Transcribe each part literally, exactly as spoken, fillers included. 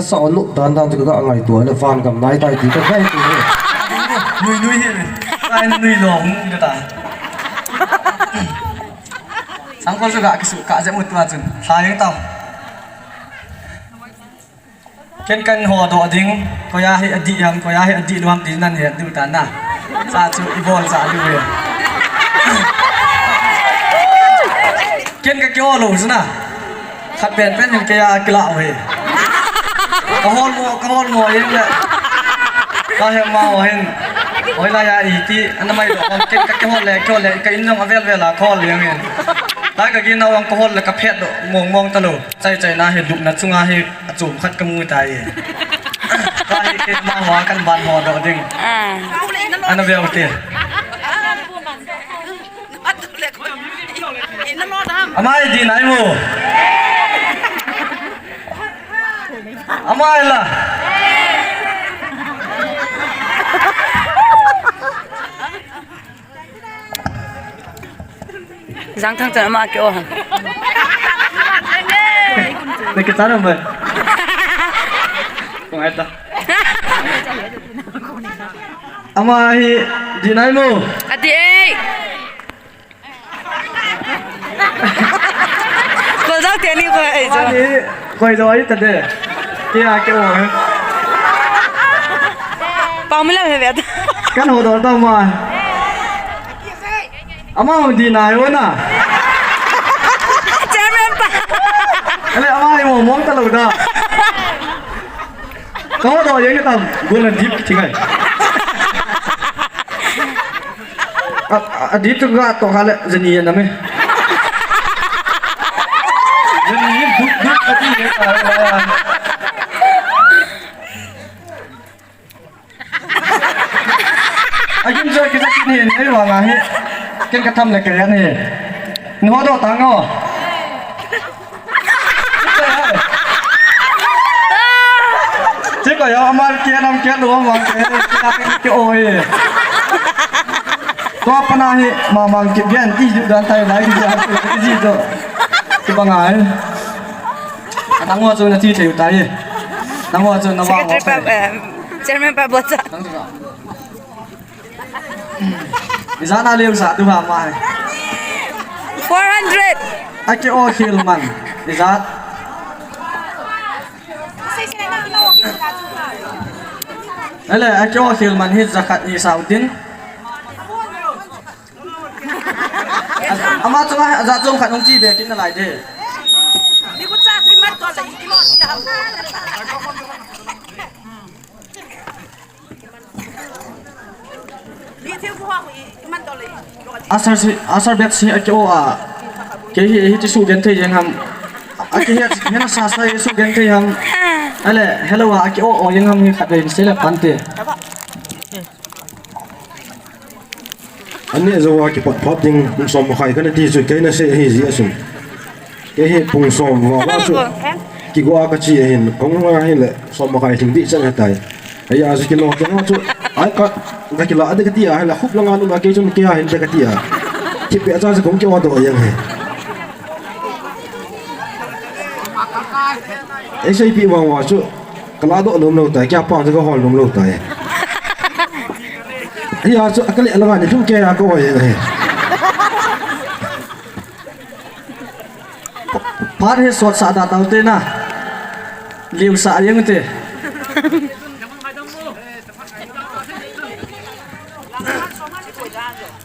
Sa o luk dan dan chu ka ngaito le van gam nai tai ti ka ngaito le. Nui nui hi. Ai nui lo hung ka ta. Sangkol chu ka kisu ka je mut tua chun. Sa yang tau. Ken kan ho do ding. Ko ya hi adi yam ko ya hi adi luam ti nan he du ta na. Sa chu i bol sa du he. Ken ka kyo lo chu na. Khat pen pen hin kei a kila uhi. Ka hol mo, ka hol mo, yen le. Ka hem ma uhin. Oi la ya i ti, ana mai do, kei ka kihol le, kihol le, ka in jong avel vel a, kihol le, yen. Ta ka gin na wang ka hol le, ka phet do, mong mong ta lo. Chai chai na hi, lupna chunga hi, achom khat ka mu tai. Ka hi kei ma hua kan ban ho do ding. Ah. Ana veu te. Ama hi di nai mo. Ama hi la. Jang thang chan ama ke o han. Te ke tan mo. Kong ai ta. Ama hi di nai mo. Ati ei. Kol jao te ni ko ai jo. Ani, koi jo ai ta de. Ke a ke o he. Pau mi la he vet. Kan ho do ta ma. Ama ho di na yo na. Chairman pa. Ale ama hi mo mong ta lo da. Ka ho do ye tam. Gol na dip ki ngai. A, a, a, di tu ga to kha le, jani ya na me. Jani duk duk ka ti le ka. A gin jo ki sa ki ni, nei wa nga hi. Ken ka tham le ka ya ni. Ni ho do ta ngo. Chiko yo, amar kia nam kia lo, amar kia, kia, kia, oi. Tua pana hi, mamang kia, bian, ti ju dan tai lai, ti ju, ti ju. Ti ba ngai. Atang ho chu na ti thei tai. Nang ho chu na wa. Secretary pa, eh, chairman pa bocha. Nang chu. Ijat na liu sa tu ha mai. Four hundred. Aki o khil man. Ijat. Ele, aki o khil man hi jakhat ni sautin. Ama chunga jat chom khat hung chi be kin na lai de. Asar si, asar bet si aki o a. Ke hi, hi ti su gen thei jeng ham. Aki hi, hi na sa sa hi su gen thei ham. Ale, hello a, aki o o jeng ham hi khat ve se le pan te. Ani jo a ki pat phat ding, pung som khai ka na ti chu, ke na se hi ji a sun. Ke hi pung som va va chu. Ki go a ka chi a hin, kong nga hi le, som khai thing di chan ha tai. Ai a chu ki lo ke ha chu. Ai ka, ka ki la de ka ti a, la khup la nga nu ma ke chun ke a hin de ka ti a. Ki pe cha chu kong ki o do yang he. Ai sei pi wa wa chu. Ka la do nom lo tai, kia pa chu ka hol nom lo tai. Ai a chu, ka le la nga ni thum ke a ko he he. Phat hi sot sa da tau te na. Liu sa jeng te.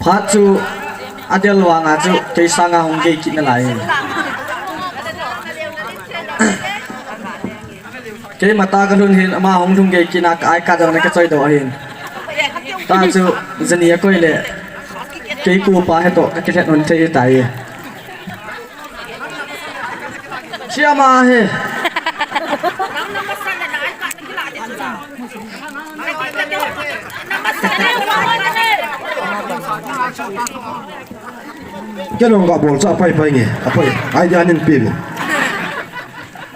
Phat chu adel vang a chu kei sanga hung gei kit na lai. Kei mata ka lhun hin ama hung lhung gei kit na ka ai ka dong na ka choi do hin. Ta chu jani a koi le. Kei ku pa he to ka kilet non thei tai. Siama he. Ke long ka bol cha pai pai nge. Apai. Ai dia nin pi.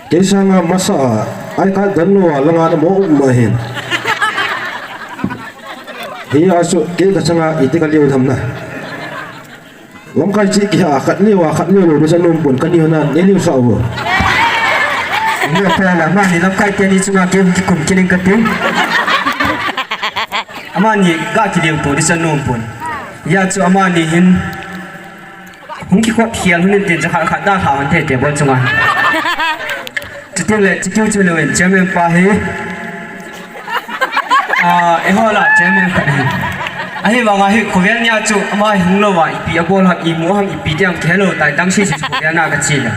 Ke sanga masa ai ka dan lo la nga mo ma hin. Hi asu ke ka changa iti ka liu tham na. Lamkai chi ki ha khat liu a khat liu lo sa nom pon ka ni hona ne liu sa u. Ni pha la, amani lamkai teni chunga kei hung kikum kit ing kati. Amani ga kiliu pu di sa nom pon. Hijeh chun amani hin hung kikhop khel hon in tin, jakhat khat dalha hon thei table chunga. Chuti le, chuti chu lou in, chairman pa hi. Ah, eiho lah, chairman khat hi. Ahivanga hi, khovel nia chu, ama hi hung lou va, ipi abol ham, imu ham, ipi ti ham, kihe lou tai, dam sisi chu khovel na kachi le.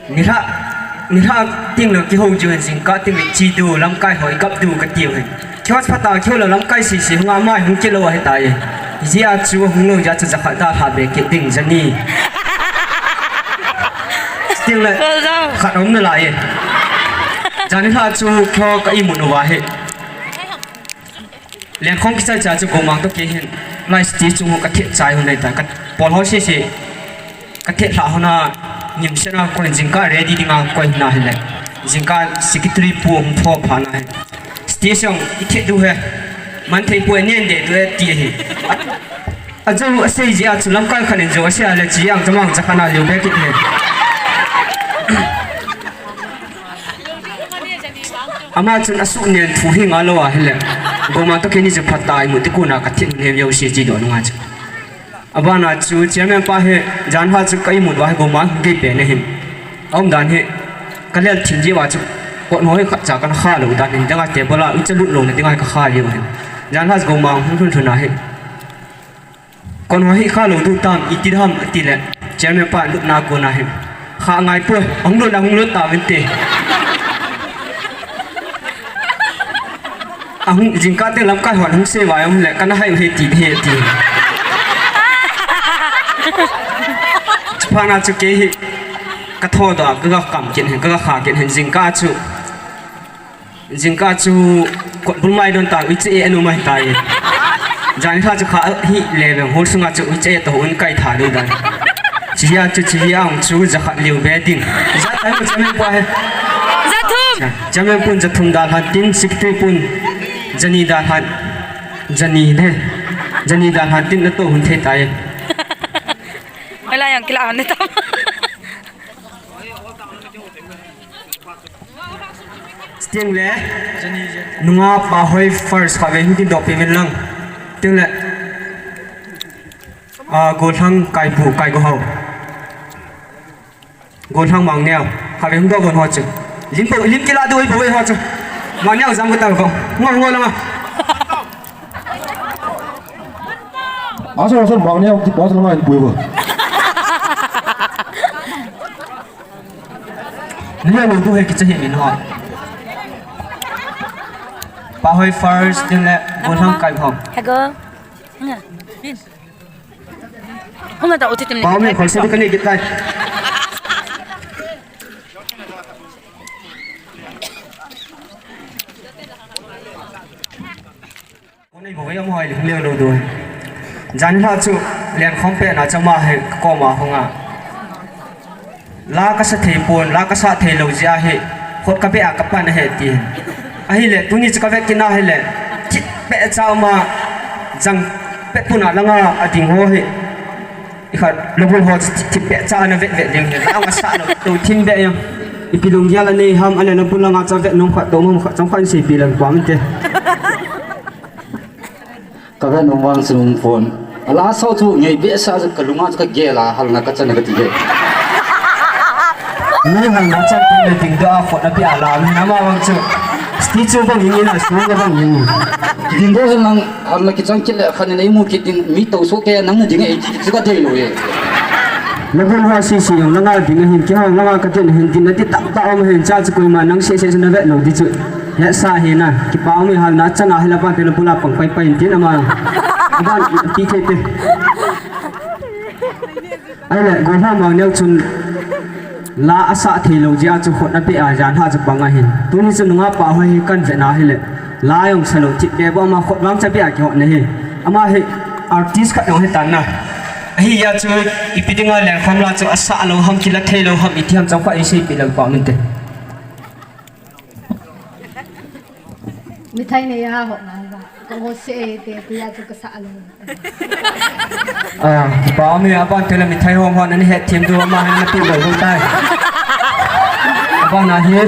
Nilhah, nilhah teng le kihou jiu hin, jingkah teng le chi diu, lamkai ho i kap diu kati u hin. Kihou phat a, kihou le lamkai sisi, hung a mai hung kit lou ahi tai. Hijeh a chu hung lou jeh a chu jakhat dalha be kit ding, jani. Teng le, khat um nalai e. Jani lha chu kihou ka imut u va hi. Lenkhom kichai cha chu Gomang toh kei hin, lai stage chung ho ka thet chai hon nei ta, ka pol ho sese, ka thet lha hon a, ngim sena koi jingkah ready dinga koi na hile. Jingkah secretary pu hung pho pha na hi. Stage jong i thet diu he, man thei poi, nen de diu he ti hi. Ajou asei jeh a chu lamkai khat in jou asei a le chi ang jamang cha khat na liu be kit hi. Ama chun asuh nen thu hi nga lou ahile. Gomang toh keini chu phat a imut ding kona ka thet nem jouse chi doh nunga chu. Abana chu chairman pa hi jan lha chu ka imut uva hi Gomang gei pen ahin. Aum dan hi ka lel thim jeh uva chu kot ho hi khat cha kana kha lou dan hin danga table a ucha lut louna dinga hi ka kha leu hin. Jan lha chu Gomang hung lhun lhun ahi. Kon ho hi kha lou diu tam, iti ham, ati le. Chairman pa lutna kona hi. Kha ngai poi, hung lut la hung lut ta vinte. Ahung jingkah teng lamkai hon hung sei vai um le, kana hai u he ti he ti. Chuphat na chu kei hi, ka tho doh a, ka ga kam kit hin, ka ga kha kit hin, jingkah chu. Jingkah chu kot bul mai don ta, uiche e anu mai tai. Jan lha chu kha hi le veng hol sunga chu uiche e to un kai tha lu dan. Chihia chu chihia ang chu jakhat liu be ding. Ja tai mu chairman pa he. Jathum. Chairman pun jathum dalhan tin, secretary pun jani dalhan. Jani le. Jani dalhan tin na to hun thei tai. Wala yang kila han tam. Sting le, nunga pa hoi first kha ve hin tin doh pe min lang. Sting le, a, Golhang kai bu, kai go hau. Golhang Mangneo, kha ve hin doh gon ho chu. Lim po, lim kila do po ho chu. Mangneo jam ko ta ko. Ngo, ngo lama. Asa, asa, Mangneo, ti pa sa lama in pui bo. Ni lo tu he kicha he min ho. Pa hoi first, tin le, Golhang kai hom. Hego. Nga. Homa ta uti tim ni. Pa mi khol se kani kitai. Konei bou vei am hoi leh lou doi. Jan lha chu lenkhom pet na chama he koma hung a. La kasa thei pon, la kasa thei lou jeh a hi. Khut kabeh a kapan ahi ti. Ahileh, tuni chu kavet kit na hileh. Thipbeh cha ma jang pet pun a langa ading ho hi. Ikhat, labul ho thipbeh cha ana vet vet ding hi. Lang asa lou, tou thim beh jong. Ipi lunggel anei ham, ale labul langa cha vet nom khat, tou nom khat, chomkhat seipi lang pam te. Kavet nom vang sum phone. Ala sao chu ngei behseh a chu kalunga chu kagel a, halna kachan kati e. Ni halna chan pum le ding doh a khut na pi a la, ni nama vang chu. Sti chu bang in a, su bang in. Ding doh lang. Halna kichang kit le khan in eimu kit ding mi tou soh kei nang na ding e, chu kadei lou e. Labul ho sisi jong langa ding ahin, kei jong langa kading ahin, ding nati tamtah um ahin, cha chu koima nang sese chu navet lou ding chu. Hetsa hina, kipa um e, halna chan a hi la ban te labul a pang pai pai in tin ama. Aban pi thei te. Ahileh, Golhang Mangneo chun la asah thei lou jeh a chu khut abeh a jan lha chu pang ahin. Tuni chu nunga pa hoi hi kavet na hileh. La jong sa lou thipbeh bou ama khut vang cha beh a kihot na hi. Ama hi artist khat jong hi tan na. Ahi a chu ipi dinga lenkhom la chu asah lou ham kila thei lou ham iti ham chomkhat iseipi lang pam in te. Mithai nei a hot na ba. Ka hot se te, tia chu kasa lou. Ah, pa mi aban te la mithai hom hon ani het thim du ama han na pi lou tai. Bana hi,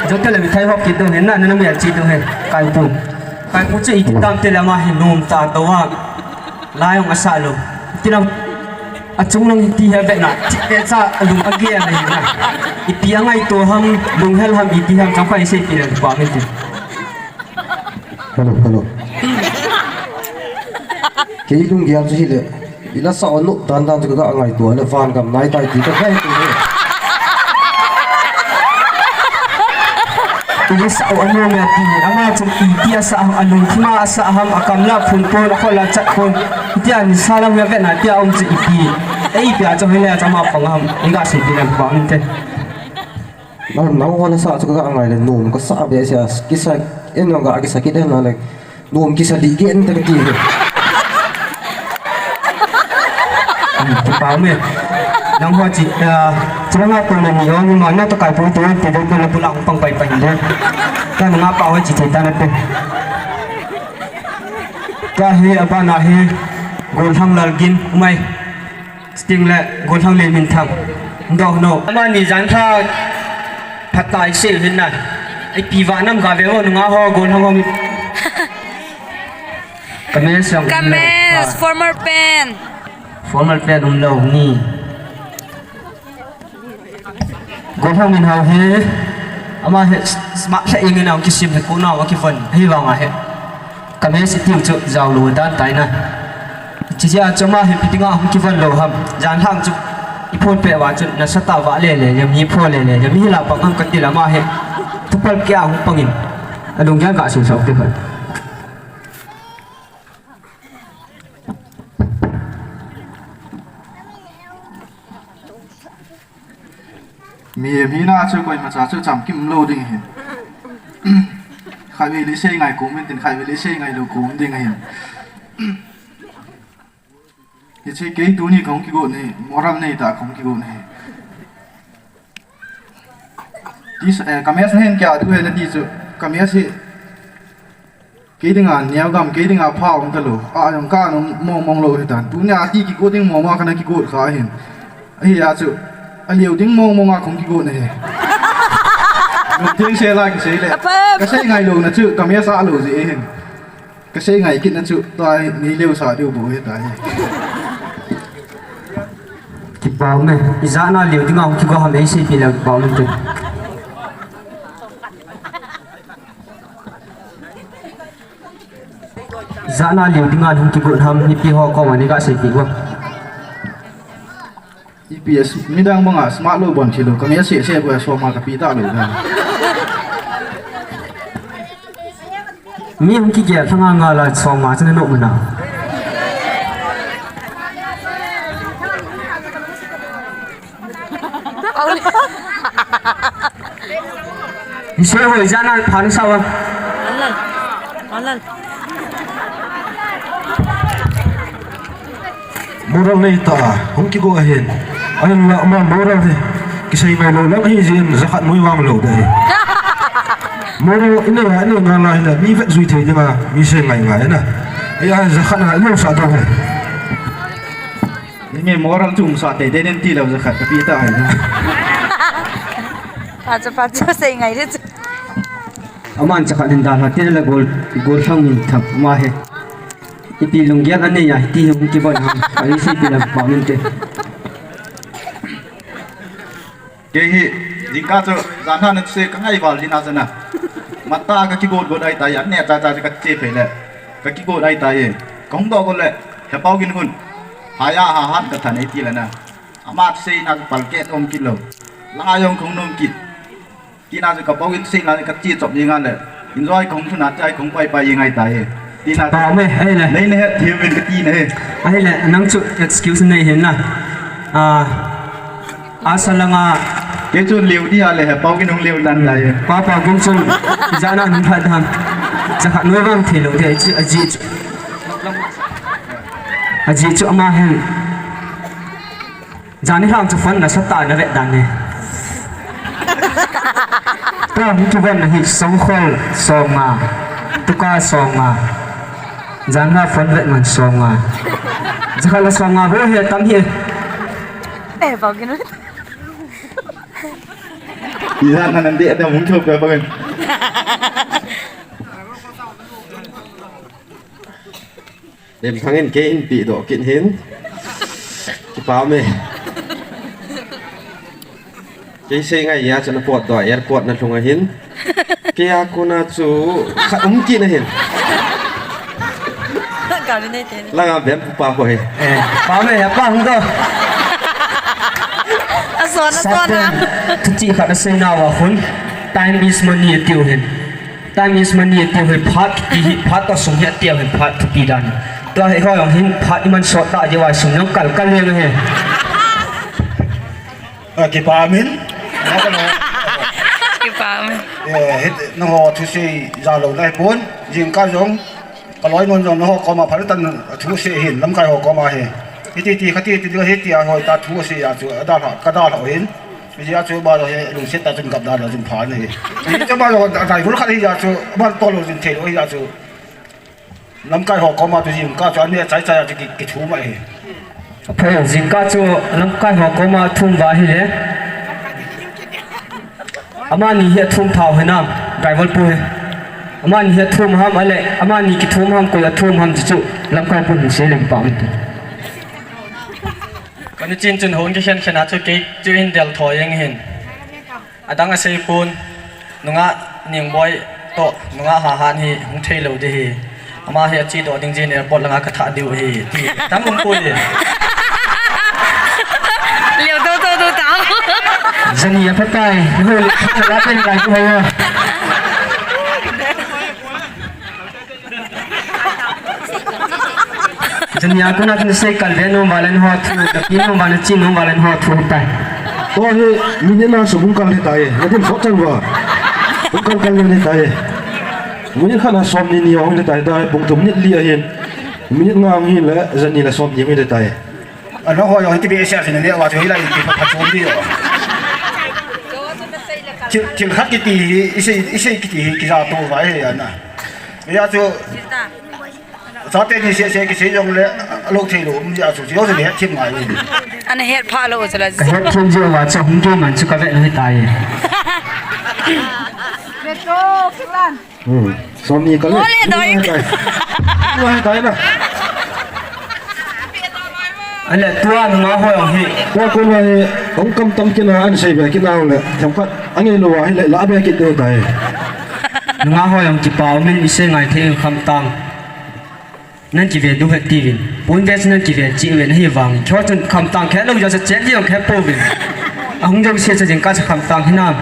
jote le mithai hop kit dong hin na, na, na mi al chi dong hin, Kaipu. Kaipu chu iti tam te le ama hi nom ta to wa. Lai ong asa lo. Ti lam, achung lang iti he be na, ti pe cha lung age le na. Ipi angai to ham, lung hel ham iti ham, chang pai sei pi le pa min ti. Hello, hello. Kei lunggel chu hile, ila sa o nu dan dan chu ka ngaito le van gam nai tai ti ka ngaito le. Ila sa o nu me ti, ama chu iti asa ham, alungthim a asa ham, akamla phun pon, akhola chat pon. Tia nisa lam ya ve na tia um chu iti. Ei pia chu hile chama pang ham, inga sei pi le pa min te. Nang, nang ho nasa chu ka ngai le nom kasa behseh a, kisa, en nang ka kisa kit en nang le, nom kisa di gen ta kati. Hmm, kipa me. Nang ho chi, ah, chi nang a to le ni ho ni ma, na to Kaipu to, te de na pula pang pai pai de. Ka nang a pa ho chi te ta na te. Ka hi abana hi, Golhang Lalgin, umai. Sting le, Golhang le min thang. Ndo no. Ama ni jan tha phatai se hin na. Ai pi va nam ga ve o nunga ho Golhang ho mi. Kames yang um lo. Kames, ah. Former pen. Former pen um lo ni. Golhang min hau he. Ama he smart le ing na kisim he ko na wa ki fun. Hi wa nga he. Kames tiu chu jao lo dan tai na. Chi jia chu ama hi pi dinga hung kivon lo ham. Jan hang chu i phon pe va chu nasa ta va le le, jam hi phon le le, jam hi la pang ham kati la ama hi. Tupal kia hung pangin. Alung jang ka sin sok te pha. Mi, mi na chu koima cha chu chamkim lo ding ahi. Khatvei le sei ngai kum in tin, khatvei le sei ngai lo kum ding ahi. Hiche kei tuni kahung kigot hi, moral nei tah kahung kigot hi. Ti sa, eh, Kames na hin kia tu he na ti chu, Kames hi. Kei dinga neo gam, kei dinga pha um ta lo. A jong ka nung mong mong lo hi tan. Tunia ti kigot ding mong mong a kana kigot kha hin. Ahi a chu. A liu ding mong mong a kong kigot na he. Nung ting se la kisei le. Apa? Ka sei ngai lo na chu, Kames a lo ji hin. Ka sei ngai kit na chu, tai ni liu sa diu bu hi tai. Kipa me, ijat na liu dinga kigot ham ei sei pi le kipa me tu. Jana liu dinga hung kigot ham, mipi ho koma nei ga seipeh uvo. Ipi a, midang banga smart lo bon thilo, ka message se bo a soma ka pe ta lo na. Mi hung kigel thanga nga la soma chana no mana. Ni se hoi jana phan sa wa. Alal. Alal. Moral nei ta, hung kigo ahin. Ahin la ma moral hi. Kisei ngai lo lang hi jin, jakhat moi vang lo de. Moral ina la, ina nga la hi na, mi vet jui thei dinga, mi sei ngai ngai na. Ai a jakhat na, ina sa ta he. Nge moral chu umsa teitei nen ti lou jakhat ka pe ta hai. Pacha, pacha, sei ngai le chu. Aman jakhat nin dalha tile gol, gol thang min thak ma he. Ipi lunggel anei a hiti hung kibon ham. Ai sei pi lam pa min te. Kei hi, jingkah chu, janhan a se ka ngai val ding a chana. Matah a ka kigot got ahi tai, an neh cha cha chu ka che phei le. Ka kigot ahi tai. Ka hung doh got le, He Paugin hun. Haya ha han ka than ei ti le na. Ama seina chu palkeh um kit lou. Langa jong ka hung nom kit. Tina chu ka Paugin seina ka che chop jing a le. Enjoy ka hung thuna chai ka hung pai pai jing ahi tai. Tina chu. Pa me, ahile. Nei na het thei uvin ka ti na he. Ahile, nang chu excuse nei hin na. Ah, Asa langa. Kei chu leu dia le He Paugin hung leu dan lai. Pa Paugin chun jana hung phat ham. Jakhat noi vang thei lou dia chu aji chu. Aji chu ama hin. Jani hang chu phone nasatah a na vet dan ne. Tua hung kivon na hi songkhol som nga. Tuka som nga. Janhi phone vet man som nga. Jakhat la som nga bo he tam hi. Eh, Paugin. Ijan nan de da mun thop ka bangin. Lemthang in kei in pi do kin hin. Kipa me. Kei sei ngai ya chana pot do airport na thunga hin. Kei a kuna chu khat um kin hin. Kami nei te. Langa bem pa ko he. Eh, pa me ya pa hung do. Ason, ason na. Thuchi khat a sei na wa hun. Time is money tiu hin. Time is money tiu hin phat kiti hi phat to sung hi tiu hin phat thupi dan. Tua hi hoi ong hin phat iman sot ta ji wa sung nang kal kal le he. A kipa min. Kipa min. Eh, hit nang ho thu sei ja lo nai pon. Jing ka jong. Ka loi non jong nang ho koma phat tan thu sei hin lamkai ho koma he. Hiti ti khati ti ding hiti a hoi ta thu sei ya chu ada la ka da la hin. Hiti a chu ba lo he lungset ta chun gap da la jin pha ni. Hiti ba lo da dai gul khat hi ya chu ba to lo jin thei lo hi ya chu. Lamkai ho koma tu jing ka chu ani chai chai chu ki, ki thu mai. Aphe jing ka chu lamkai ho koma thum va hi le. Amani hi athum thau hi nam, driver pu hi. Amani hi athum ham ale, amani ki thum ham, koi athum ham chu chu lamkai pu hin se leng pa mi tu. Kani chin chun hon ki khen khen a chu kei chu in del tho yang hin. Adang a sei pun, nunga Ningboi to, nunga Hahan hi hung thei lo di hi. Ama hi achi do ding jin airport langa ka tha diu hi. Ti tam um pui. Liu to to to tao. Jani a patai, ho le kha la pen lai ko ya. Jania kuna tun sei kal ve nom valen ho thu, tapi nom valen chi nom valen ho thu tai. To hi minute na su bung kal le tai. Na din phot chan va. Bung kal kal le tai. Minute khat na som ni ni ong le tai tai bung tum minute li ahin. Minute nga ong hin le jani le som ni ong le tai. Ano ho yo ti be sia sin le wa chu hi la ti pha chom di yo. Thil, thil khat kiti hi, isei, isei kiti hi, kija to vai hi ana. Ya chu, chate ni se, se kisei jong le, lo thei lo, um ya chu, yo se le thim ngai ni. Ana het pha lo chu la. Ka het thim ji wa chu hung ke man chu ka ve lo hi tai. Beto, kilan. Hmm. Som ni kal le. Ole doi. Tua hi tai na. Ale tua nunga hoi ong hi. Tua kun wa hi ong kam tam kina an sei be kina ong le. Themkhat ange lo wa hi le la be kit do tai. Nunga hoi ong kipa min mi se ngai thei kham tang. Nan kive du het ti vin. Pun ve nan kive chi ve na hi vang. Kyo chun kham tang khe lo ja sa chen ti ong khe po vin. Ahung jong se sa jing ka sa kham tang hi nam.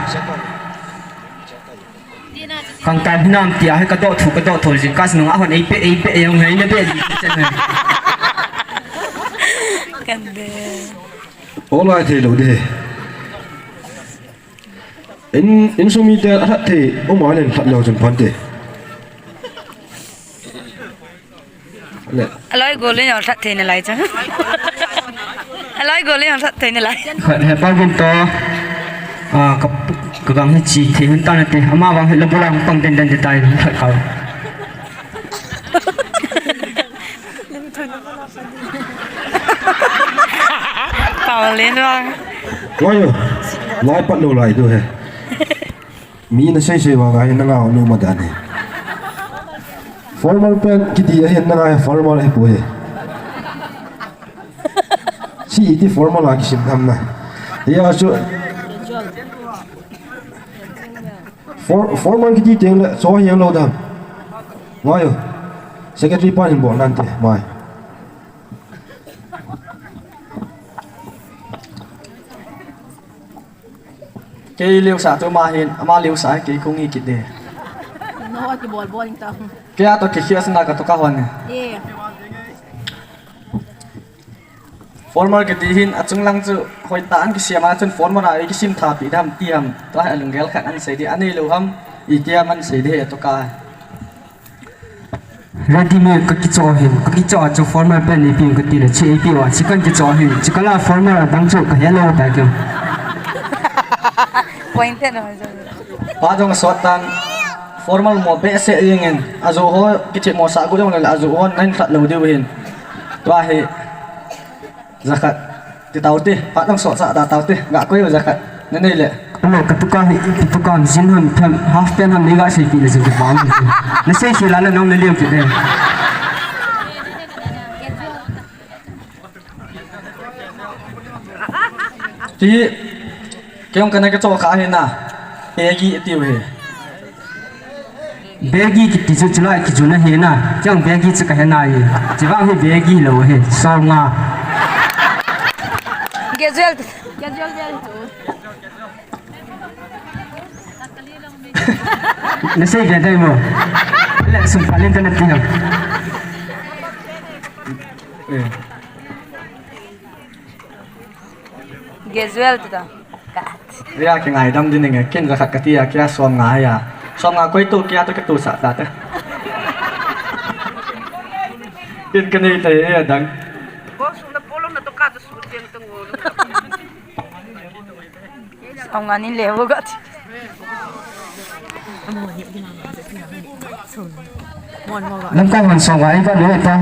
Kang tam hinam tia hi ka doh thu, ka doh thu jing ka snung a hon ei pe, ei pe, ei hong hei na be jing ka chen hei. Kan be. Olai thei lo de. In, insung mite a that thei, um a len that lo chun phante. Le. Aloi gol le jong that thei nalai cha. Aloi gol le jong that thei nalai. Khat he pa gin to. Ah, ka, ka gang hi chi thei hun ta na te. Ama bang hi la bula hung pang den den te tai khat kau. Pau len bang. Wai yo. Lai pat lo lai tu he. Mi na sei sei vang ahi na ngau nu ma dan hi. Formal pen kiti ahi na ngai formal hi poi. Si iti formal a kisim tham na. Ya chu. For, formal kiti teng le cho hiang lo dam. Ngai yo. Secretary pa hin bol nan te mai. Kei liu sa tu ma hin, ama liu sa kei kung i kit de. No, ki bol bol ta. Kei a to ki khia sna ka to ka hon. Ye. Formal kiti hin, a chung lang chu, hoi ta an ki siam a chun formal a ki sim tha pi dam ti ham, ta a lung gel khat an sei di, ani lo ham, i ti am an sei di he to ka. Ready me ka kicho hin, ka kicho a chu formal pen ni pi ka ti le che i pi wa, chi kan kicho hin, chi kan la formal a dang chu ka he lo ta kyo. Point ten no. Pa jong sot tan formal mo be se ing in, a jo ho kiche mo sa gu jong le a jo ho nan khat lo diu hin. Tua hi, jakhat, ti tau ti, pa jong sot sa ta tau ti, ga ko yo jakhat. Nanei le. Ano, katuka hi, katuka jin ham, pant, half pant ham, nei ga seipeh le jin kibang. Nasei khel a le nang naleo kit e. Ti, kei jong kana kichoh kha hi na. Baggy tiu hi. Baggy kiti chu chulai kijun ahi na. Kei jong baggy chu kahe nai. Chuvang hi baggy lou hi. Som nga. Casual. Casual vel. Nasei ve dai mo. Le sum palen kana ti ham. Eh. Casual tu ta. Kat. Ria kingaidam ding nge, ken jakhat kati a, kia som nga a. Som nga koi tu, kia tu katu sa ta te. Ken kanei te e dang. Ko su na polo na to ka to su tiang to ngo. Som nga ni le wo gat. Lamkai hon som nga i ba nu ta.